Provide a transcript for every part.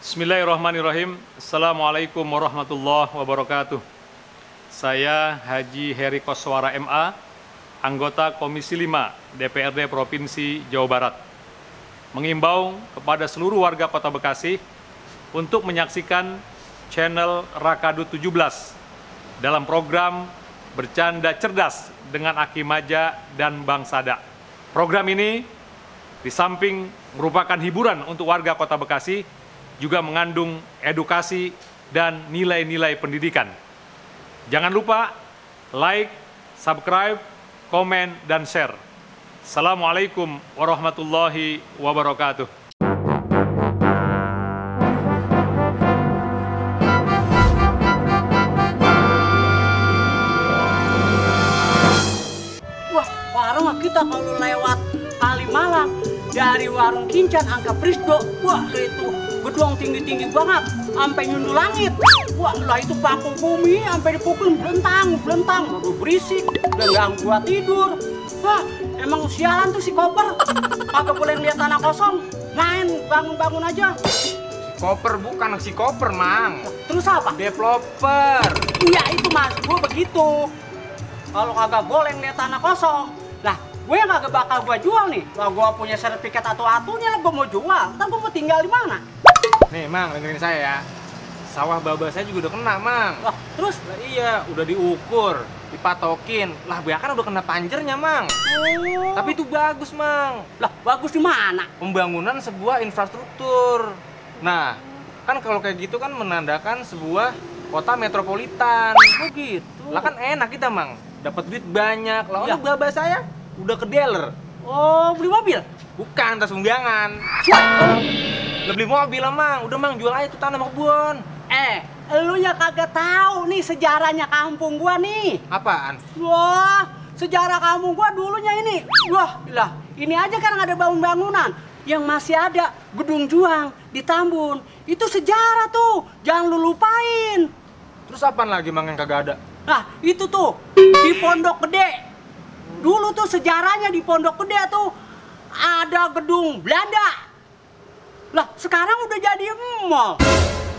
Bismillahirrahmanirrahim. Assalamualaikum warahmatullahi wabarakatuh. Saya Haji Heri Koswara MA, anggota Komisi 5 DPRD Provinsi Jawa Barat, mengimbau kepada seluruh warga Kota Bekasi untuk menyaksikan channel Rakadu 17 dalam program Bercanda Cerdas dengan Aki Maja dan Bang Sada. Program ini di samping merupakan hiburan untuk warga Kota Bekasi, juga mengandung edukasi dan nilai-nilai pendidikan. Jangan lupa like, subscribe, komen, dan share. Assalamualaikum warahmatullahi wabarakatuh. Wah, warung kita kalau lewat Kalimalang dari warung Kincan Angka Prisdo, wah itu gedung tinggi-tinggi banget, sampai nyundul langit. Wah, lah itu paku bumi sampai dipukul belentang, aduh berisik, dan ganggu gua tidur. Wah, emang sialan tuh si Koper, kagak boleh lihat tanah kosong, main bangun-bangun aja. Si Koper bukan si Koper, Mang. Terus apa? Developer. Iya itu mas, gua begitu. Kalau kagak boleh lihat tanah kosong, lah gue kagak bakal gua jual nih. Lah gua punya sertifikat atunya lah gua mau jual. Ntar gua mau tinggal di mana? Nih, Mang, dengerin saya ya. Sawah baba saya juga udah kena, Mang. Wah, terus? Lah iya, udah diukur, dipatokin. Lah bahkan udah kena panjernya, Mang. Oh. Tapi itu bagus, Mang. Lah bagus di mana? Pembangunan sebuah infrastruktur. Nah, kan kalau kayak gitu kan menandakan sebuah kota metropolitan. Oh gitu. Lah kan enak kita, Mang. Dapat duit banyak. Lah Iya. baba saya udah ke dealer. Oh, beli mobil? Bukan, tas undangan. Lah beli mobil lah, Mang. Udah, Mang, jual aja tuh tanah sama kebun. Lu ya kagak tahu nih sejarahnya kampung gua nih. Apaan? Wah, sejarah kampung gua dulunya ini. Wah, lah, ini aja kan ada bangunan yang masih ada gedung juang di Tambun. Itu sejarah tuh, jangan lu lupain. Terus apaan lagi, Mang, yang kagak ada? Nah, itu tuh di Pondok Gede. Dulu tuh sejarahnya di Pondok Gede tuh ada gedung Belanda. Lah, sekarang udah jadi mall.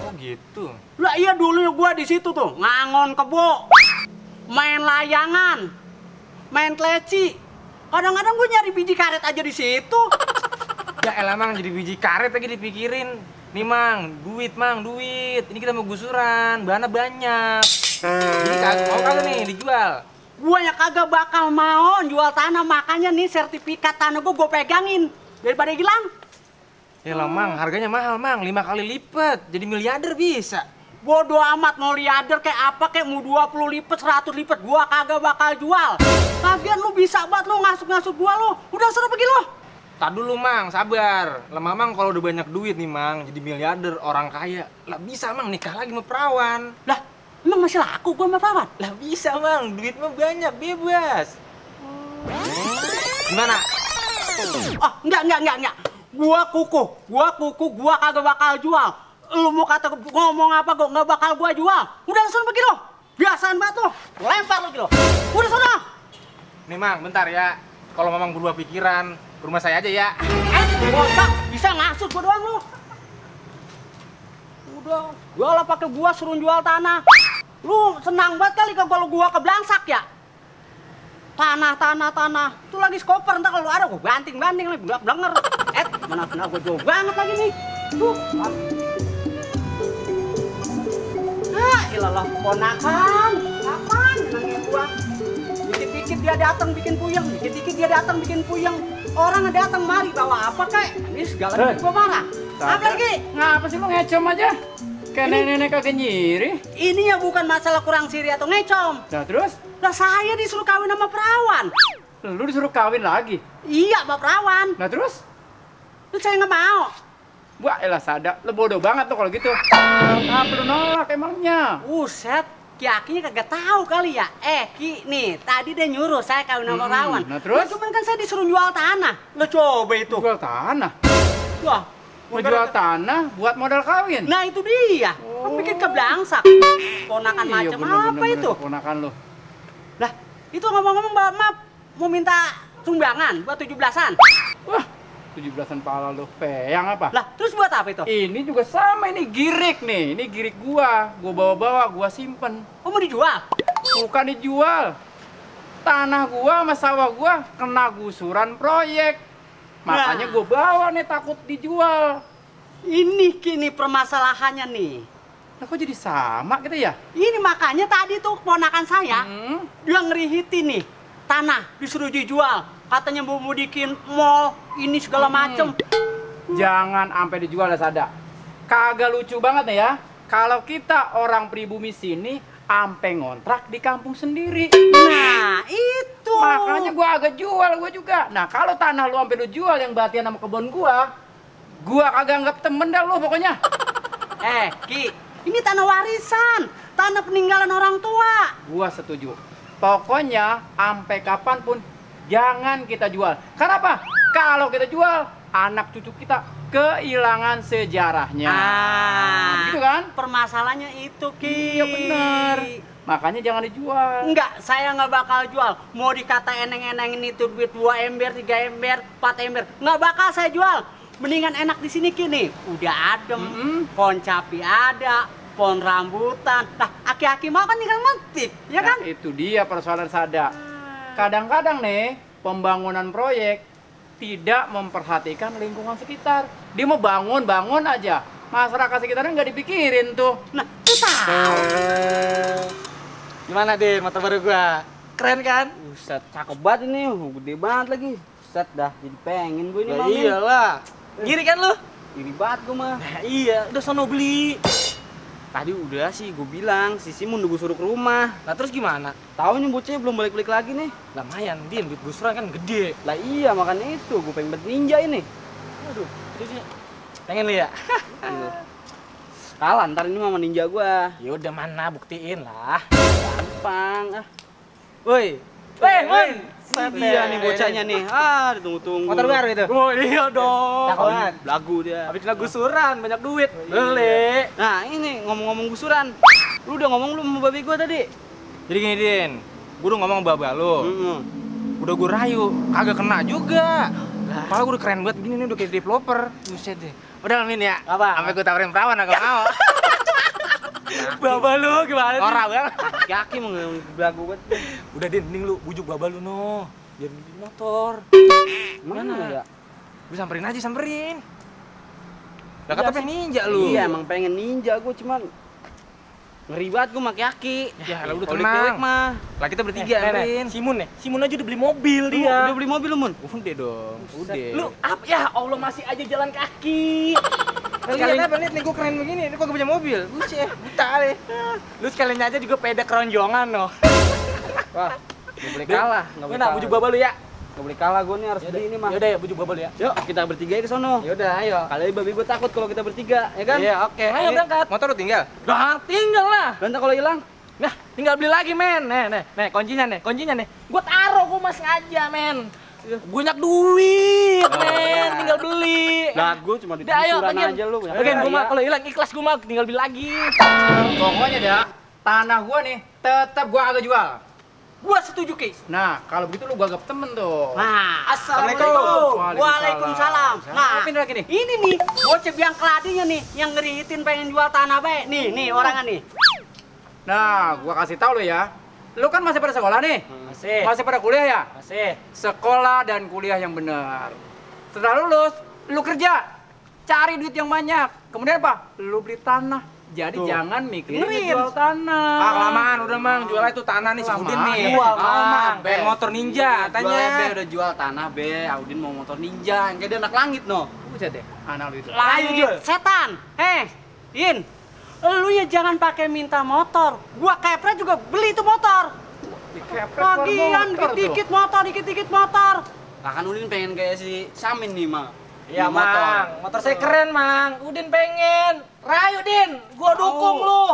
Oh gitu. Lah iya dulu gua di situ tuh ngangon kebo, main layangan, main kleci. Kadang-kadang gua nyari biji karet aja di situ. Ya elah, Mang, jadi biji karet lagi dipikirin. Nih, Mang, duit, Mang, duit. Ini kita mau gusuran, bahannya banyak. Jadi mau kagak nih dijual? Gua ya kagak bakal mau jual tanah, makanya nih sertifikat tanah gua pegangin daripada hilang. Ya lah, Mang, harganya mahal, Mang, 5 kali lipat. Jadi miliarder bisa. Bodoh amat mau miliarder kayak apa, kayak mau 20 lipat, 100 lipat, gua kagak bakal jual. Lagian lu bisa banget lu ngasuk-ngasuk gua lu. Udah suruh pergi lu. Tak dulu, Mang, sabar. Lah Mamang kalau udah banyak duit nih, Mang, jadi miliarder, orang kaya. Lah bisa, Mang, nikah lagi sama perawan. Lah, emang masih laku gua sama perawan? Lah bisa, Mang, duit mah banyak, bebas. Gimana? Ah, enggak. Gua kuku, gua kagak bakal jual. Lu mau kata ngomong apa gua nggak bakal gua jual. Udah langsung pergi lo. Biasaan banget lo. Lempar lo gitu. Udah sana. Nih, Mang, bentar ya. Kalau Mamang berubah pikiran, ke rumah saya aja ya. Bocah, bisa ngasut gua doang lo. Udah, gua lah pakai gua suruh jual tanah. Lu senang banget kali kalau gua keblangsak ya. Tanah. Itu lagi skoper, ntar kalau ada gua banting-banting nih, blenger. Mana gua jauh banget lagi nih. Tuh. Iyalah ponakan. Kapan nangin gua? Dikit-dikit dia datang bikin puyeng, dikit-dikit dia datang bikin puyeng. Orang datang mari bawa apa kek? Ini segala gua marah. Apa lagi? Ngapa sih lu ngecom aja? Kayak nenek-nenek kagak nyiri. Ini ya bukan masalah kurang siri atau ngecom. Nah terus? Lah saya disuruh kawin sama perawan. Lu disuruh kawin lagi? Iya, sama perawan. Nah terus? Lu saya nggak mau. Wah elah Sada, lu bodoh banget tuh kalau gitu. Apa lu nolak emangnya? Buset, Ki Akinya kagak tahu kali ya. Ki, nih tadi dia nyuruh saya kawin sama perawan. Nah terus? Nah, cuman kan saya disuruh jual tanah. Lo coba itu. Jual tanah? Wah, Mau jual tanah buat modal kawin? nah itu dia. Kan bikin keblangsak. Ponakan macam apa itu? Ponakan lu. Lah, itu ngomong-ngomong maaf, mau minta sumbangan buat 17-an. Wah, 17-an pala lu. Peyang apa? Lah, terus buat apa itu? Ini juga sama, ini girik nih. Ini girik gua. Gua bawa-bawa, gua simpen. Oh, mau dijual? Bukan dijual. Tanah gua sama sawah gua kena gusuran proyek. Makanya gua bawa nih, takut dijual. Ini kini permasalahannya nih. Lah kok jadi sama gitu ya? Ini makanya tadi tuh keponakan saya, Hmm. dia ngerihitin nih. Tanah disuruh dijual. Katanya mau bikin mall, ini segala macem. Jangan sampai dijual ya, Sada. Kagak lucu banget nih ya. Kalau kita orang pribumi sini sampai ngontrak di kampung sendiri. Nah, itu. Makanya gua agak jual gua juga. Nah, kalau tanah lu sampai lu jual yang batian sama kebun gua kagak anggap temen dah lu pokoknya. Ki, ini tanah warisan, tanah peninggalan orang tua. Gua setuju. Pokoknya sampai kapanpun jangan kita jual. Karena apa? Kalau kita jual, anak cucu kita kehilangan sejarahnya. Gitu kan? Permasalahannya itu, Ki. Iya bener. Makanya jangan dijual. Enggak, saya nggak bakal jual. Mau dikata eneng-enengin itu duit 2 ember, 3 ember, 4 ember, nggak bakal saya jual. Mendingan enak di sini Kini. Udah adem, pohon capi ada, pohon rambutan. Nah, aki-aki mau kan tinggal metik, ya kan? Nah, itu dia persoalan Sada. Kadang-kadang nih, pembangunan proyek tidak memperhatikan lingkungan sekitar. Dia mau bangun aja. Masyarakat sekitarnya nggak dipikirin tuh. Nah, itu tahu. Gimana, Din? Motor baru gua. Keren kan? Buset, cakep banget ini, gede banget lagi. Buset dah, jadi pengen gue ini Ya Mang. iyalah. Giri kan lu? Iri banget gue mah. Nah, iya, udah sono beli. Tadi udah sih gue bilang, si Simun udah gue suruh ke rumah. Nah, terus gimana? Taunya bocahnya belum balik-balik lagi nih. Lumayan, Din, duit gusuran kan gede. Lah iya, makanya itu gue pengen banget ninja ini. Aduh, jadi pengen lu ya? Gitu. Kalah ntar ini sama ninja gue. Ya udah mana, buktiin lah. Gampang. Woi, Mun. Set Dia deh. nih bocahnya nih. Ah, ditunggu-tunggu. Motor baru itu? Oh iya dong. Cakep banget. Lagu dia. Habis kena gusuran, banyak duit. Beli. Nah, ini ngomong-ngomong gusuran. Lu udah ngomong belum sama babi gue tadi? Jadi gini, Din. Gue udah ngomong baba lu. Udah gue rayu, kagak kena juga. Malah gue udah keren banget gini nih, udah kayak developer. Buset deh. Udah Min ya? Apa? Sampai gue tawarin perawan agak mau. Baba lu gimana sih? Orang banget. Kaki mau belagu banget. Udah Din, mending lu bujuk baba lu no. Biar beli motor. Mana ya? Gue samperin aja, samperin. Lah kata pengen ninja lu. Iya, emang pengen ninja gue cuman ngeri banget gue make aki. Ya, lah udah Kalau tenang. dewek mah. Lah kita bertiga, Min. Simun nih. Simun aja udah beli mobil Dia dia. udah beli mobil lu, Mun? Udah dong. Udah. Lu apa ya? Allah masih aja jalan kaki. Sekalian apa nih gue keren begini, ini kok gak punya mobil? Buceh, buta deh. Lu sekalian aja juga peda keronjongan no. Wah, gak boleh kalah, gak boleh Mana kalah. bujuk baba lu ya? Gak boleh kalah gue nih harus beli ini mah. Yaudah ya, bujuk baba lu ya. Yuk, kita bertiga ke sono. Yaudah, ayo. Kali ini babi gue takut kalau kita bertiga, ya kan? Iya, oke. Ayo berangkat. Motor lu tinggal? Nah, tinggal lah. Dan kalau hilang, Nah, tinggal beli lagi, men. Nih, kuncinya nih. Gua taruh, gua mas ngaja, men. Banyak duit, men. Tinggal beli. lah gue cuma Udah, ayo, dikusuran bagian. aja lu. Bagian gua mah kalau hilang ikhlas gua mah tinggal beli lagi. Pokoknya dah, tanah gua nih tetap gua agak jual. Gua setuju, Ki. Nah, kalau begitu lu gua anggap temen tuh. Nah, Assalamualaikum. Assalamualaikum. Waalaikumsalam. Nah, Apa ini lagi nih? ini nih, bocah biang keladinya nih, yang ngerihitin pengen jual tanah baik. Nih orangnya nih. Nah, gua kasih tahu lu ya. Lu kan masih pada sekolah nih? Masih. Masih pada kuliah ya? Masih. Sekolah dan kuliah yang benar. Setelah lulus, lu kerja. Cari duit yang banyak. Kemudian apa? Lu beli tanah. Jadi Tuh. jangan mikirin Dengerin. jual tanah. Ah, kelamaan udah, Mang. Jual itu tanah nih sebutin Kelamaan. nih. Jual, Mang. Be. Pengen motor ninja katanya. Udah jual tanah, Be. Audin mau motor ninja, yang kayak dia anak langit, no. Buset deh, anak lu itu. Ayo, Setan. In. Lu ya jangan pakai minta motor. Gua kepret juga beli itu motor. Lagian dikit-dikit motor. Lah kan Udin pengen kayak si Samin nih, Mak. Iya, Beli Mang. Motor saya keren, Mang. Udin pengen. Rayu, Din. Gua dukung lu.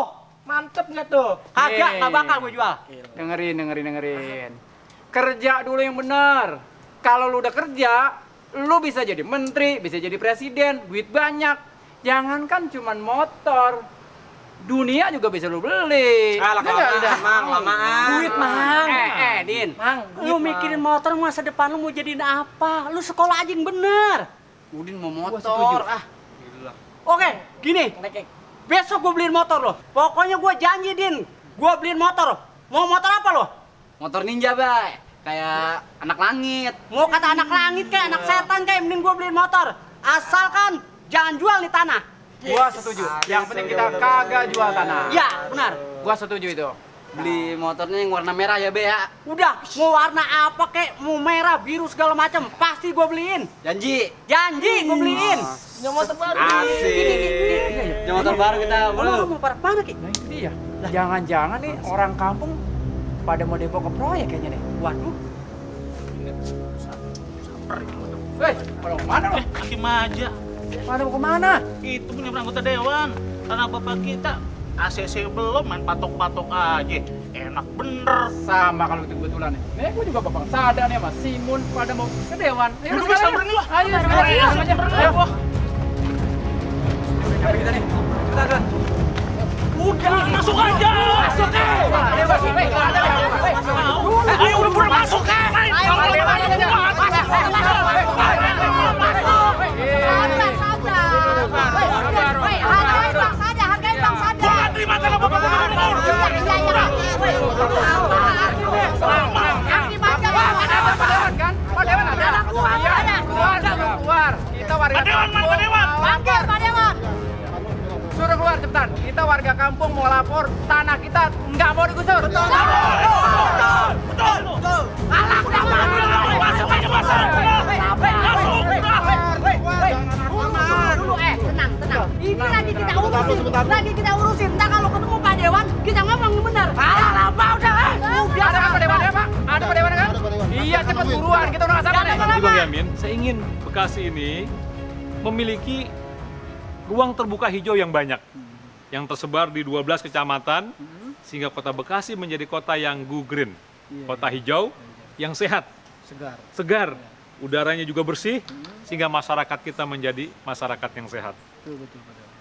Mantep nggak tuh? Kagak, nggak bakal gua jual. Dengerin. Kerja dulu yang benar. Kalau lu udah kerja, lu bisa jadi menteri, bisa jadi presiden, duit banyak. Jangankan cuman motor. dunia juga bisa lu beli. Alah, Mang, lamaan. Duit, Mang. Din. Mang, Lu mikirin motor masa depan lu mau jadiin apa? Lu sekolah aja yang bener. Udin mau Gua motor. setuju. Oke, gini. Besok gue beliin motor lo. Pokoknya gue janji, Din. Gue beliin motor. Mau motor apa lo? Motor ninja, Bay. Kayak anak langit. Mau kata anak langit kayak anak setan kayak mending gue beliin motor. Asalkan jangan jual nih tanah. Gua setuju. Yang penting kita kagak jual tanah. Ya, benar. Gua setuju itu. Beli motornya yang warna merah ya, Be ya. Udah, mau warna apa kek, mau merah, biru segala macam, pasti gue beliin. Janji. Janji gue beliin. Punya motor baru. Asik. Punya motor baru kita, Lu mau parah mana ki? Nah itu dia. Jangan-jangan nih orang kampung pada mau depo ke proyek kayaknya nih. Waduh. Woi, pada mau kemana lo? Hakim aja. Pada mau kemana? Itu punya anggota dewan. Karena bapak kita ACC belum main patok-patok aja. Enak bener. Sama kalau itu kebetulan nih. Nih gua juga Bapak Sada nih sama Simun pada mau ke dewan. Ayo Udah, sekarang. samperin lah. Ayo sekarang aja. Ayo. Nyampe kita nih. Cepetan. Udah, masuk aja. Masuk Ayo masuk. Ayo udah buruan masuk Jangan terima tanah bapak Keluar. Kita warga kampung. Suruh keluar cepetan. Kita warga kampung mau lapor tanah kita nggak mau digusur. Betul. Masuk aja, masuk. Tenang. Ini lagi kita urusin. Ntar kalau ketemu Pak Dewan, kita ngomong yang benar. Kalah lama udah. Ada kan Pak Dewan ya, Pak? Ada Pak Dewan kan? Iya, cepet buruan. Kita udah nggak sabar nih. Jadi Bang Yamin, saya ingin Bekasi ini memiliki ruang terbuka hijau yang banyak. Yang tersebar di 12 kecamatan, sehingga kota Bekasi menjadi kota yang go green. Kota hijau yang sehat, segar. Udaranya juga bersih, sehingga masyarakat kita menjadi masyarakat yang sehat.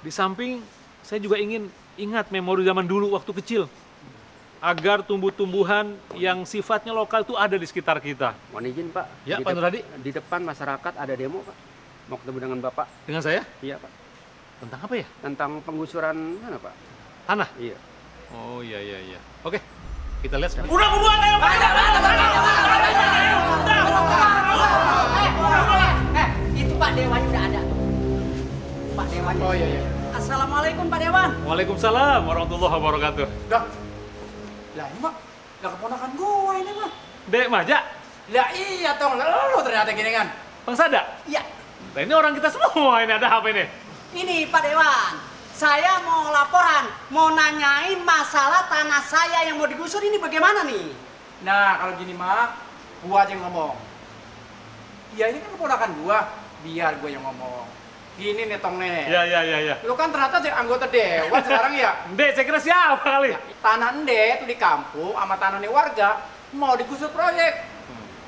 Di samping, saya juga ingin ingat memori zaman dulu waktu kecil. Agar tumbuh-tumbuhan yang sifatnya lokal itu ada di sekitar kita. Mohon izin Pak. Ya, Di Pak Nuradi. Di depan masyarakat ada demo Pak. Mau ketemu dengan Bapak. Dengan saya? Iya Pak. Tentang apa ya? Tentang penggusuran mana Pak? Tanah? Iya. Oh iya. Oke, kita lihat sekarang. Udah buruan ayo. Itu Pak Dewan udah ada. Pak Dewan. Oh iya. Assalamualaikum Pak Dewan. Waalaikumsalam warahmatullahi wabarakatuh. Dah. Lah ini mah, lah keponakan gua ini mah. Dek Maja, Lah iya tong, lu ternyata gini kan. Bang Sada. Iya. Nah, ini orang kita semua ini ada apa ini? Ini Pak Dewan. Saya mau laporan, mau nanyain masalah tanah saya yang mau digusur ini bagaimana nih? Nah kalau gini mah, gua aja yang ngomong. Ya ini kan keponakan gua, biar gua yang ngomong. Gini nih tong nih. Iya. Lu kan ternyata jadi anggota dewan sekarang ya. Dek, saya kira siapa kali? Tanah ende tuh di kampung sama tanah nih warga mau digusur proyek.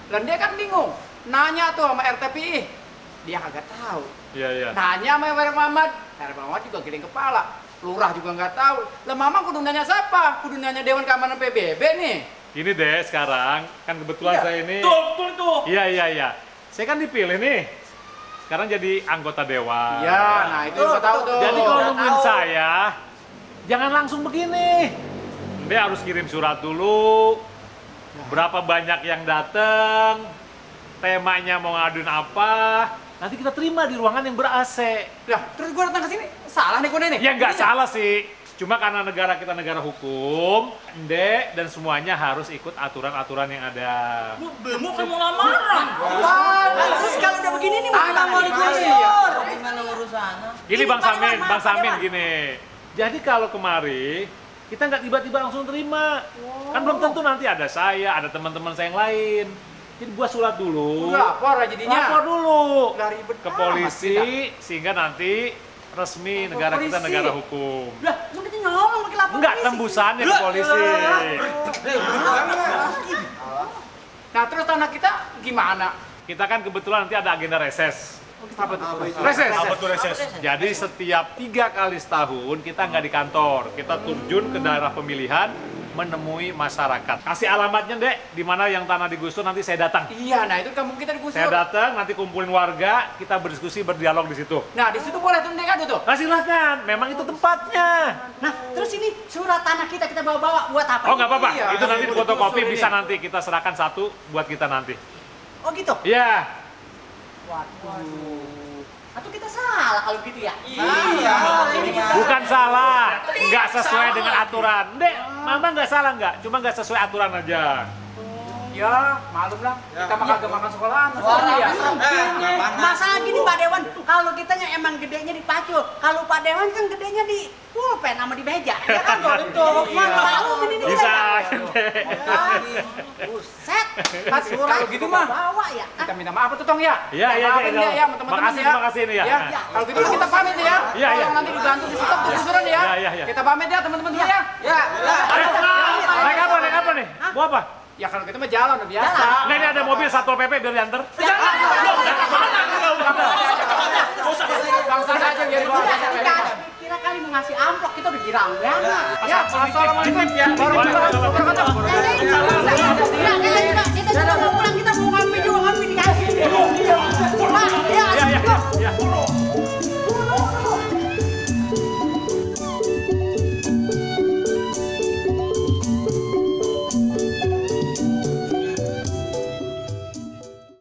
Dan dia kan bingung. Nanya tuh sama RTPI. Dia kagak tahu. Iya. Nanya sama Herman Muhammad. Herman Muhammad juga giling kepala. Lurah juga nggak tahu. Lah Mama kudu nanya siapa? Kudu nanya Dewan Keamanan PBB nih. Gini deh sekarang, kan kebetulan Iya. saya ini. Betul tuh. Iya. Saya kan dipilih nih. Sekarang jadi anggota dewan. Iya, nah itu gua tahu tuh. Jadi kalau nungguin saya, jangan langsung begini. Dia harus kirim surat dulu. Berapa banyak yang datang, temanya mau ngaduin apa. Nanti kita terima di ruangan yang ber-AC. Lah, terus gua datang ke sini. Salah nih gua nih. Ya nggak salah sih. Cuma karena negara kita negara hukum, Ndek dan semuanya harus ikut aturan-aturan yang ada. Lu demo kan mau lamaran. Terus kalau udah begini nih Tanah mau di digusur. Gimana urusannya? Gini Bang Pak Dewan, Samin, maaf, Bang Pak Samin Dewan. gini. Jadi kalau kemari kita nggak tiba-tiba langsung terima. Kan belum tentu nanti ada saya, ada teman-teman saya yang lain. Jadi buat surat dulu. Lapor aja jadinya. Lapor dulu Lah ribet ke amat polisi kita. sehingga nanti resmi Lapor negara kita polisi. negara hukum. Lah, lu kita nyolong pakai lapor Enggak polisi. tembusannya ke polisi. Nah terus tanah kita gimana? Kita kan kebetulan nanti ada agenda reses. Apa tuh? Reses. Apa tuh reses? Jadi setiap 3 kali setahun kita nggak di kantor, kita terjun ke daerah pemilihan menemui masyarakat. Kasih alamatnya, Dek, di mana yang tanah digusur nanti saya datang. Iya, nah itu kampung kita digusur. Saya datang, nanti kumpulin warga, kita berdiskusi, berdialog di situ. Nah, di situ boleh tuh Dek adu tuh. Nah, silahkan, memang itu tempatnya. Nah, terus ini surat tanah kita bawa-bawa buat apa? Oh, nggak apa-apa, Iya, itu nanti ini fotokopi digusur bisa ini. nanti kita serahkan satu buat kita nanti. Oh gitu? Iya. Waduh. Atau kita salah kalau gitu ya? Iya. Bukan salah, nggak sesuai dengan aturan. Dek, Mama nggak salah nggak, cuma nggak sesuai aturan aja. Ya, malum lah. Kita mah kagak makan sekolahan. Wah, Ya. masalah gini Pak Dewan, kalau kitanya emang gedenya di pacul, kalau Pak Dewan kan gedenya di pulpen sama di meja. Ya kan betul. Mana lalu gini di Bisa. Buset. Mas, kalau gitu mah bawa ya. kita minta maaf tuh Tong ya. Iya, iya, Maafin iya. dia ya, sama teman-teman Makasih, ya. makasih ini ya. Ya, kalau gitu kita pamit ya. Iya, iya. Tolong nanti dibantu di stop tuh gusuran ya. Iya, iya. Kita pamit ya teman-teman dulu ya. Ya. Ayo, naik apa nih? Mau apa? Ya kalau kita mah jalan udah biasa. Nah, ini ada mobil Satpol PP biar diantar. Bangsa aja biar gua. Kira kali mau ngasih amplop kita udah girang banget. Ya, assalamualaikum ya. Kita juga mau pulang, kita mau